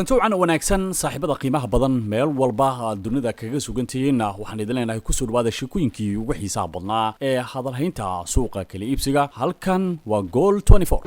Kulanti wacan wanaagsan, saaxiibada qiimaha badan, meel walba aad dunida kaga sugantihiin, waxaan idin leenahay kusoo dhawaada sheekooyinkii ugu xiisaha badnaa ee hadalhaynta suuqa kala iibsiga. Halkan waa Goal 24.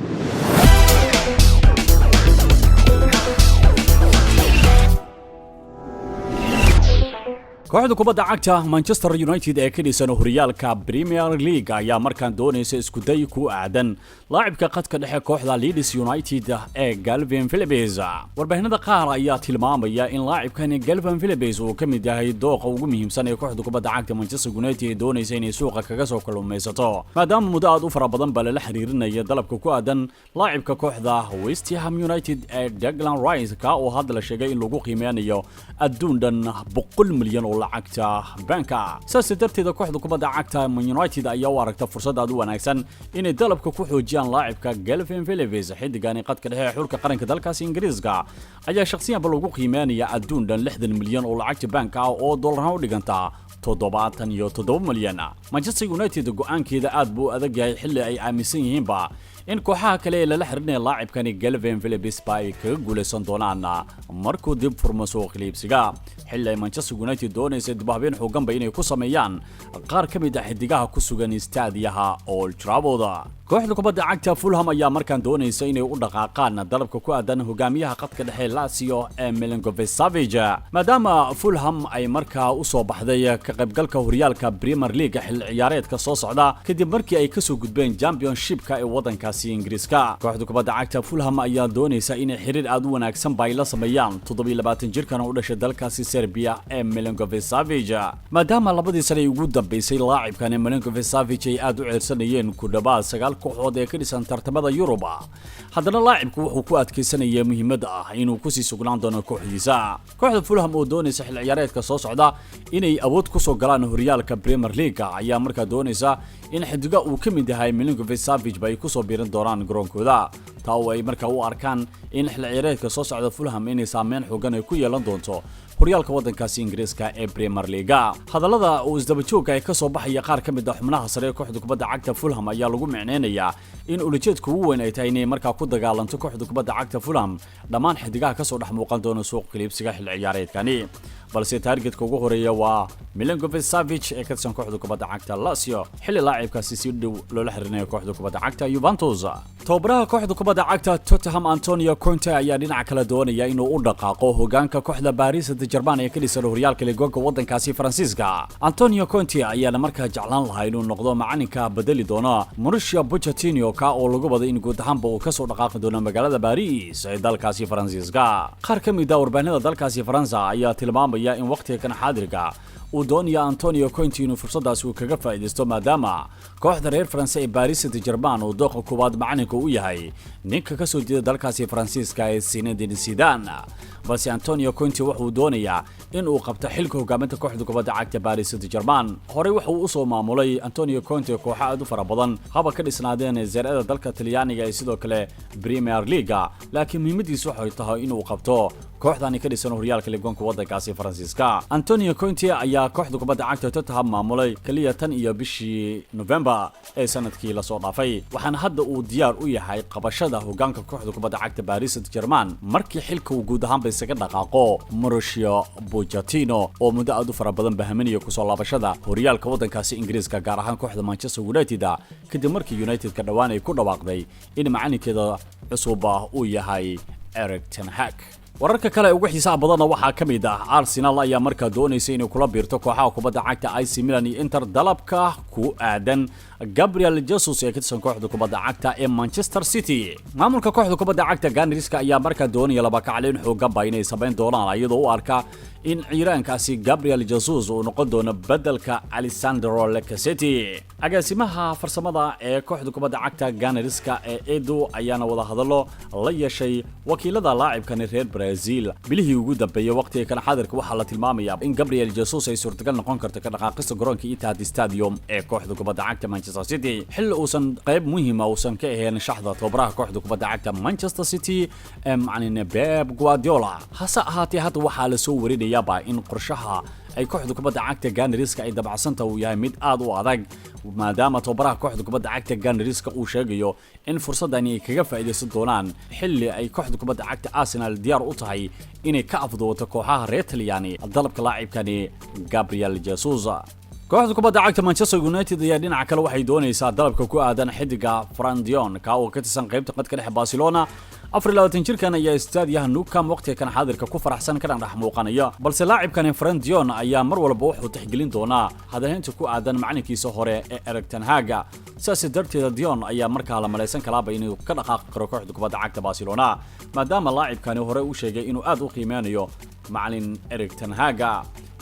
Kooxda kubadda cagta Manchester United ee ka dhisan horyaalka Premier League ayaa markaan doonaysa iskuday ku aadan laacibka khadka dhexe kooxda Leeds United ee Kalvin Phillips. Warbaahinada qaar ayaa tilmaamaya in laacibkani Kalvin Phillips uu ka mid yahay dooqa ugu muhiimsan ee kooxda kubadda cagta Manchester United ay doonaysa inay suuqa kaga soo kalluumaysato, maadaama muddo aad u fara badan ba lala xiriirinaya dalabka ku aadan laacibka kooxda West Ham United ee Declan Rice, ka oo hadda la sheegay in lagu qiimeynayo adduun dhan 100 milyan oo lacagta banka. Saas darteeda, kooxda kubadda cagta Man United ayaa u aragta fursad aad u wanaagsan inay dalabka ku xoojiyaan laacibka Kalvin Phillips. Xiddigani qadka dhexe ee xulka qaranka dalkaasi Ingiriiska ayaa shakhsiyanba lagu qiimeynaya adduun dhan 60 milyan oo lacagta banka ah, oo dollarhaan u dhiganta 77 milyan. Manchester United go'aankeeda aad buu u adag yahay, xilli ay aaminsan yihiinba in kooxaha kale ee lala xirinaya laacibkani Kalvin Phillips ba ay kaga guulaysan doonaan markuu dib furmo suuqa iibsiga, xilli ay Manchester United doonaysa dib u habeen xooganba inay ku sameeyaan qaar ka mid ah xidigaha ku sugan istaadiyaha Old Trafford. Kooxda kubadda cagta Fulham ayaa markaan doonaysa inay u dhaqaaqaan dalabka ku aadan hogaamiyaha khadka dhexe Lazio ee Milinkovic Savic, maadaama Fulham ay markaa u soo baxday ka qaybgalka horyaalka Premier League xilli ciyaareedka soo socda, kadib markii ay kasoo gudbeen Championshipka ee waddankaasi Ingiriiska. Kooxda kubadda cagta Fulham ayaa doonaysa inay xiriir aad u wanaagsan ba ay la sameeyaan 27 jirkan u dhashay dalkaasi Serbia ee Milinkovic Savic, maadaama labadii sane ay ugu dambeysay laacibkani Milinkovic Savic ay aad u ceersanayeen ku dhawaad sagaal kooxood ee ka dhisan tartamada Yurub. Haddana laacibku wuxuu ku adkaysanaya muhiimadda ah inuu kusii sugnaan doono kooxdiisa. Kooxda Fulham oo doonaysa xil ciyaareedka soo socda inay awood kusoo galaan horyaalka Premier League ayaa markaa doonaysa in xidiga uu ka mid yahay Milinkovic Savic ba ay kusoo biiran doonaan garoonkooda, taa oo ay markaa u arkaan in xil ciyaareedka soo socda Fulham inay saameyn xoogan ay ku yeelan doonto horyaalka waddankaasi Ingiriiska ee Premier League. Hadallada uu isdaba joogga ay ka soo baxaya qaar ka mid ah xubnaha sare ee kooxda kubadda cagta Fulham ayaa lagu micneynayaa in ulajeedka ugu weyn ay tahay inay markaa ku dagaalanto kooxda kubadda cagta Fulham dhammaan xidigaha kasoo dhex muuqan doona suuq kala iibsiga xil ciyaareedkani, balse targetka ugu horeeya waa Milinkovic Savic ee ka tirsan kooxda kubadda cagta Lazio, xilli laacibkaasi si dhow loola xiriirinayo kooxda kubadda cagta Juventus. Tababaraha kooxda kubadda cagta Tottenham Antonio Conte ayaa dhinaca kale doonaya inuu u dhaqaaqo hogaanka kooxda Paris Saint-Germain ee ka dhisan horyaalka ligoonka waddankaasi Faransiiska. Antonio Conte ayaana markaa jeclaan lahaa inuu noqdo macalinka bedeli doona Mauricio Pochettino, ka oo lagu waday in guud ahaanba uu kasoo dhaqaaqi doono magaalada Paris ee dalkaasi Faransiiska. Qaar ka mid ah warbaahinada dalkaasi Faransa ayaa tilmaamaya in waqtiga kan xaadirka uu doonaya Antonio Conte inuu fursadaasi uu kaga faa'iidaysto, maadaama kooxda reer Faranse ee Paris Saint-Germain uu dooqa koowaad macalinka u yahay ninka ka soo jeeda dalkaasi Faransiiska ee Zinedine Zidane. Balse Antonio Conte wuxuu doonayaa in uu qabto xilka hogaaminta kooxda kubadda cagta Paris Saint-Germain. Horey wuxuu u soo maamulay Antonio Conte kooxo aad u fara badan, haba ka dhisnaadeen Serie A-da dalka Talyaaniga ee sidoo kale Premier League, laakiin muhiimadiisu waxay tahay inuu qabto kooxdani ka dhisan horyaalka ligoonka waddankaasi Faransiiska. Antonio Conte ayaa kooxda kubadda cagta Tottenham maamulay kaliya tan iyo bishii November ee sanadkii lasoo dhaafay, waxaana hadda uu diyaar u yahay qabashada hogaanka kooxda kubadda cagta Paris Saint-Germain markii xilka uu guud ahaanba isaga dhaqaaqo Mauricio Pochettino, oo muddo aad u fara badan bahaminaya kusoo laabashada horyaalka waddankaasi Ingiriiska, gaar ahaan kooxda Manchester United, kadib markii United-ka dhowaan ay ku dhawaaqday in macalinkeeda cusub uu yahay Erik ten Hag. Wararka kale ugu xiisaha badanna waxaa ka mid ah Arsenal ayaa markaa doonaysa inay kula biirto kooxaha kubadda cagta AC Milan iyo Inter dalabka ku aadan Gabriel Jesus ee ka tirsan kooxda kubadda cagta ee Manchester City. Maamulka kooxda kubadda cagta Gunnerska ayaa markaa doonaya laba kacleyn xooganba inay samayn doonaan, iyadoo u arka in ciiraankaasi Gabriel Jesus uu noqon doono bedelka Alessandro Lacazette. Agaasimaha farsamada ee kooxda kubadda cagta Gunnerska ee Edu ayaana wada hadallo la yeeshay wakiilada laacibkani reer Brazil bilihii ugu dambeeyay. Waqtiga kan xaadirka waxaa la tilmaamayaa in Gabriel Jesus ay suurtagal noqon karto ka dhaqaaqista garoonka Etihad Stadium ee kooxda kubadda cagta Manchester City, xilli uusan qayb muhiima uusan ka ahayn shaxda tababaraha kooxda kubadda cagta Manchester City ee macalin Pep Guardiola. Hase ahaatee, hadda waxaa la soo warinayaaba in qorshaha ay kooxda kubadda cagta Gunneriska ay dabacsanta uu yahay mid aad u adag. Maadaama tababaraha kooxda kubadda cagta Gunners-ka uu sheegayo in fursadani ay kaga faa'iidaysan doonaan xilli ay kooxda kubadda cagta Arsenal diyaar u tahay inay ka afduwato kooxaha reer Talyaani dalabka laacibkani Gabriel Jesus. Kooxda kubadda cagta Manchester United ayaa dhinaca kale waxay doonaysaa dalabka ku aadan xidiga Frenkie de Jong, ka oo ka tirsan qaybta qadka dhexe Barcelona. 24 jirkan ayaa istaadiyaha Nou Camp waqtiga kan xaadirka ku faraxsan kana dhex muuqanaya, balse laacibkani Frenkie de Jong ayaa mar walba wuxuu tixgelin doonaa hadalhaynta ku aadan macalinkiisa hore ee Erik ten Hag. Sidaas darteeda de Jong ayaa markaa la malaysan karaaba inuu ka dhaqaaqi karo kooxda kubadda cagta Barcelona, maadaama laacibkani hore u sheegay inuu aad u qiimeynayo macalin Erik ten Hag.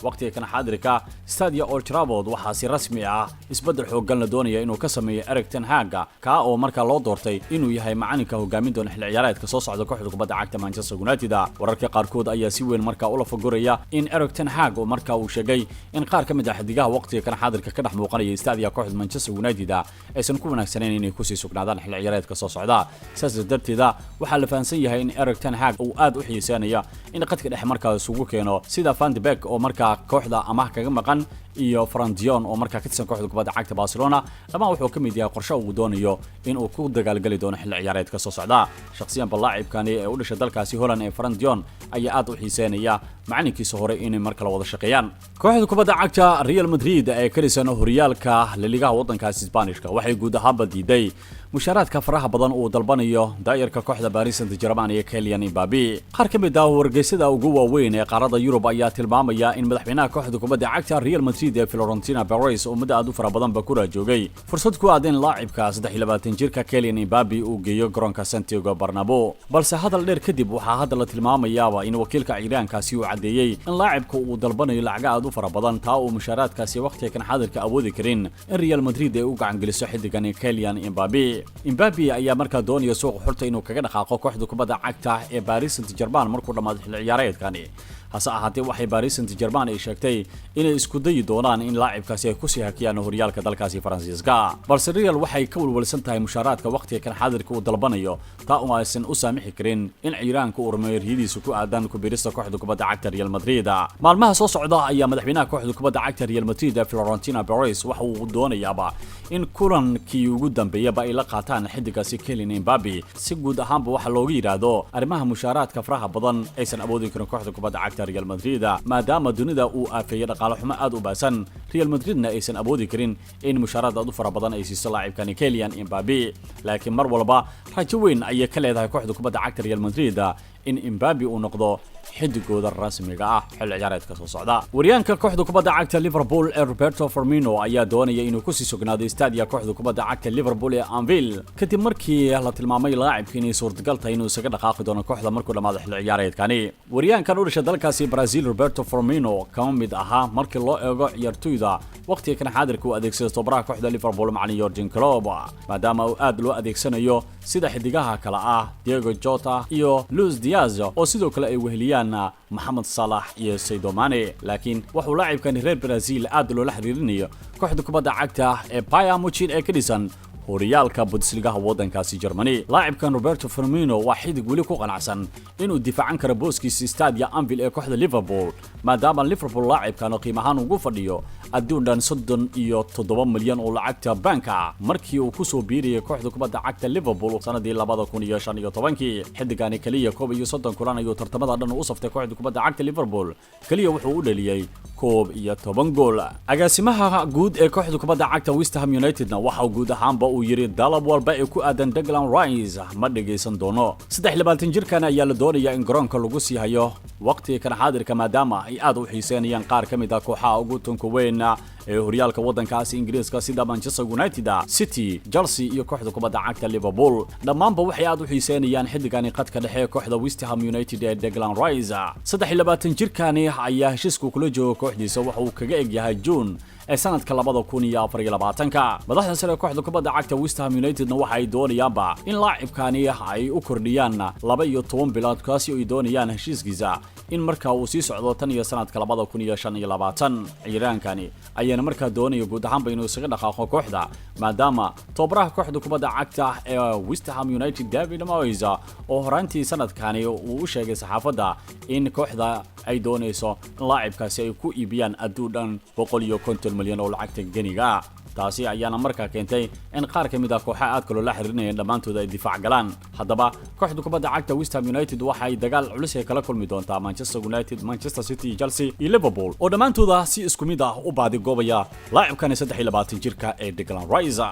Waqtiga kan xaadirka Stadia Old Trafford waxaa si rasmi ah isbeddel xooggan la doonaya inuu ka sameeyo Erik ten Hag, kaa oo markaa loo doortay inuu yahay macalinka hogaamin doona xilli ciyaareedka soo socda kooxda kubadda cagta Manchester United. Wararka qaarkood ayaa si weyn markaa ula fagoraya in Erik ten Hag oo markaa uu sheegay in qaar ka mid ah xidigaha waqtiga kan xaadirka ka dhex muuqanaya stadia kooxda Manchester United aysan ku wanaagsanayn inay kusii sugnaadaan xilli ciyaareedka soo socda. Sidaas darteeda waxaa la fahansan yahay in Erik ten Hag uu aad u xiiseynaya in qadka dhexe markaa isugu keeno sida Van de Beek oo markaa kooxda amaah kaga maqan iyo Frenkie de Jong oo markaa ka tirsan kooxda kubadda cagta Barcelona. Dhammaan wuxuu ka mid yahay qorshe uu doonayo in uu ku dagaalgali doono xilli ciyaareedka soo socda. Shakhsiyan laacibkani ee u dhashay dalkaasi Holland ee Frenkie de Jong ayaa aad u xiiseynaya macalinkiisa hore inay mar kale wada shaqeeyaan. Kooxda kubadda cagta Real Madrid ee ka dhisan horyaalka La Ligaha waddankaasi Isbaanishka waxay guud ahaanba diiday mushaaraadka faraha badan uu dalbanayo daayarka kooxda Paris Saint-Germain iyo Kylian Mbappe. Qaar ka mid ah wargeysyada ugu waaweyn ee qaaradda Yurub ayaa tilmaamaya in madaxweynaha kooxda kubadda cagta Real Madrid ee Florentino Perez uu muddo aad u fara badanba ku raajoogay fursad ku aadan laacibka 23 jirka Kylian Mbappe uu geeyo garoonka Santiago Bernabeu. Balse hadal dheer kadib, waxaa hadda la tilmaamayaaba in wakiilka ciiraankaasi uu caddeeyey in laacibka uu dalbanayo lacaga aad u fara badan, taa uu mushaaraadkaasi waqtiga kan xaadirka awoodi karin in Real Madrid ay u gacangeliso xiddigan Kylian Mbappe. Mbappe ayaa markaa doonaya suuqa xurta inuu kaga dhaqaaqo kooxda kubadda cagta ee Paris Saint-Germain markuu dhammaado xilli ciyaareedkani. Hase ahaatee, waxay Paris Saint-Germain ay sheegtay inay isku dayi doonaan in laacibkaasi ay kusii hakiyaan horyaalka dalkaasi Faransiiska. Balse Real waxay ka walwalsan tahay mushaaraadka waqtiga kan xaadirka uu dalbanayo, taa oo aysan u saamixi karin in ciiraanka uu rumeeyo riyadiisa ku aadan ku biirista kooxda kubadda cagta Real Madrid. Maalmaha soo socda ayaa madaxweynaha kooxda kubadda cagta Real Madrid, Florentino Perez, waxa uu doonayaaba in kulankii ugu dambeeyaba ay la qaataan xidigaasi Kylian Mbappe, si guud ahaanba waxa looga yidhaahdo arrimaha mushaaraadka faraha badan aysan awoodi karin kooxda kubadda cagta Real Madrid, maadaama dunida uu aafeeyay dhaqaale xumo aad u baasan, Real Madridna aysan awoodi karin in mushaaraad aad u fara badan ay siiso laacibkani Kylian Mbappe. Laakiin mar walba rajo weyn ayay ka leedahay kooxda kubadda cagta Real Madrid in Mbappe uu noqdo xidigooda rasmiga ah xilli ciyaareedka soo socda. Waryaanka kooxda kubadda cagta Liverpool ee Roberto Firmino ayaa doonaya inuu kusii sugnaado stadia kooxda kubadda cagta Liverpool ee Anfield, kadib markii la tilmaamay laacibka inay suurtagal tahay inuu isaga dhaqaaqi doono kooxda markuu dhammaado xilli ciyaareedkani. Waryaankan u dhashay dalkaasi Brazil, Roberto Firmino, kama mid ahaa markii loo eego ciyaartoyda waqtiga kan xaadirka uu adeegsado tababaraha kooxda Liverpool, macalin Jurgen Klopp, maadaama uu aad loo adeegsanayo sida xidigaha kale ah Diego Jota iyo Luis Diaz, oo sidoo kale ay weheliyaan Mohamed Salah iyo Sadio Mane. Laakiin wuxuu laacibkani reer Brazil aad loola xiriirinayo kooxda kubadda cagta ee Bayern Munich ee ka dhisan horyaalka Bundesligaha waddankaasi Germany. Laacibkan Roberto Firmino waa xidig weli ku qanacsan inuu difaacan karo booskiisa stadia Anfield ee kooxda Liverpool, maadaama Liverpool laacibkan oo qiim ahaan ugu fadhiyo adduun dhan 37 milyan oo lacagta banka markii uu kusoo biirayay kooxda kubadda cagta Liverpool sanadii 2015-kii. Xidigani keliya 31 kulan ayuu tartamada dhan u saftay kooxda kubadda cagta Liverpool, keliya wuxuu u dhaliyey 11 gool. Agaasimaha guud ee kooxda kubadda cagta West Ham Unitedna waxa guud ahaanba uu yidhi dalab walba ee ku aadan Declan Rice ma dhegaysan doono. 23 jirkan ayaa la doonayaa in garoonka lagu sii hayo waqtiga kan xaadirka, maadaama ay aad u xiiseynayaan qaar ka mid ah kooxaha ugu tunka weyn ee horyaalka waddankaasi Ingiriiska, sida Manchester United, City, Chelsea iyo kooxda kubadda cagta Liverpool. Dhammaanba waxay aad u xiiseynayaan xiddigani qadka dhexe ee kooxda West Ham United ee Declan Rice. 23 jirkani ayaa heshiisku kula jooga kooxdiisa waxa uu kaga eg yahay June ee sanadka 2024-ka. Madaxda sare kooxda kubadda cagta West Ham Unitedna waxa ay doonayaanba in laacibkani ay u kordhiyaan 12 bilood, kaasi oo ay doonayaan heshiiskiisa in markaa uu sii socdo tan iyo sanadka 2025. Ciiraankani ayaana markaa doonaya guud ahaanba inuu isaga dhaqaaqo kooxda, maadaama tababaraha kooxda kubadda cagta ee West Ham United, David Moyes, oo horaantii sanadkani uu u sheegay saxaafadda in kooxda ay doonayso in laacibkaasi ay ku iibiyaan adduun dhan 150 milyan oo lacagta geniga. Taasi ayaana markaa keentay in qaar ka mid ah kooxaha aad kaloo la xiriirinayeen dhammaantooda ay difaac galaan. Haddaba kooxda kubadda cagta West Ham United waxay dagaal culus ay kala kulmi doontaa Manchester United, Manchester City, Chelsea iyo Liverpool oo dhammaantooda si isku mid ah u baadigoobaya laacibkan 23 jirka ee Declan Rice.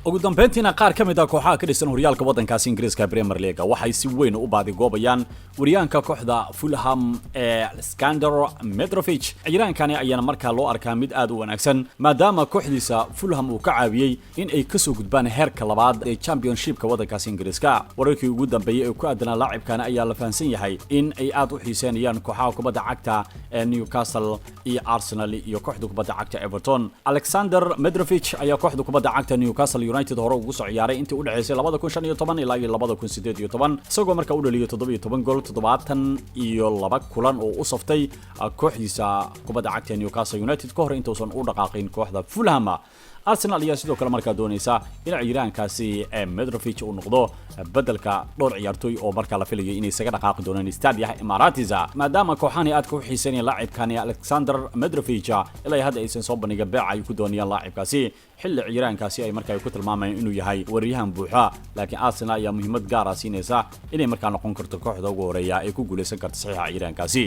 Ugu dambeyntiina, qaar ka mid ah kooxaha ka dhisan horyaalka waddankaasi Ingiriiska, Premier League, waxay si weyn u baadigoobayaan wariyaanka kooxda Fulham ee Aleksandar Mitrovic. Ciiraankani ayaana markaa loo arkaa mid aad u wanaagsan, maadaama kooxdiisa Fulham uu ka caawiyey in ay kasoo gudbaan heerka labaad ee Championshipka waddankaasi Ingiriiska. Wararkii ugu dambeeyey ee ku aadanaa laacibkani ayaa la fahansan yahay in ay aad u xiiseynayaan kooxaha kubadda cagta ee Newcastle iyo Arsenal iyo kooxda kubadda cagta Everton. Alexander Mitrovic ayaa kooxda kubadda cagta Newcastle United hore ugu soo ciyaaray intii u dhaxaysay 2015 ilaa iyo 2018, isagoo markaa u dhaliyay 17 gool 72 kulan oo u saftay kooxdiisa kubadda cagta Newcastle United ka hor intuusan u dhaqaaqin kooxda Fulham. Arsenal ayaa sidoo kale markaa doonaysa in ciyaaraankaasi Mitrovic uu noqdo bedelka dhowr ciyaartooy oo markaa la filayo inay isaga dhaqaaqi doonaan Stadiyaha Emirates, maadaama kooxahani aadka u xiiseynaya laacibkani Alexander Mitrovic ilaa hadda aysan soo bandhigin beeca ay ku doonayaan laacibkaasi, xilli ciyaaraankaasi ay markaa ku tilmaamayaan inuu yahay weeraryahan buuxa. Laakiin Arsenal ayaa muhiimad gaar ah siinaysa inay markaa noqon karto kooxda ugu horeeya ee ku guuleysan karta saxiixa ciyaaraankaasi.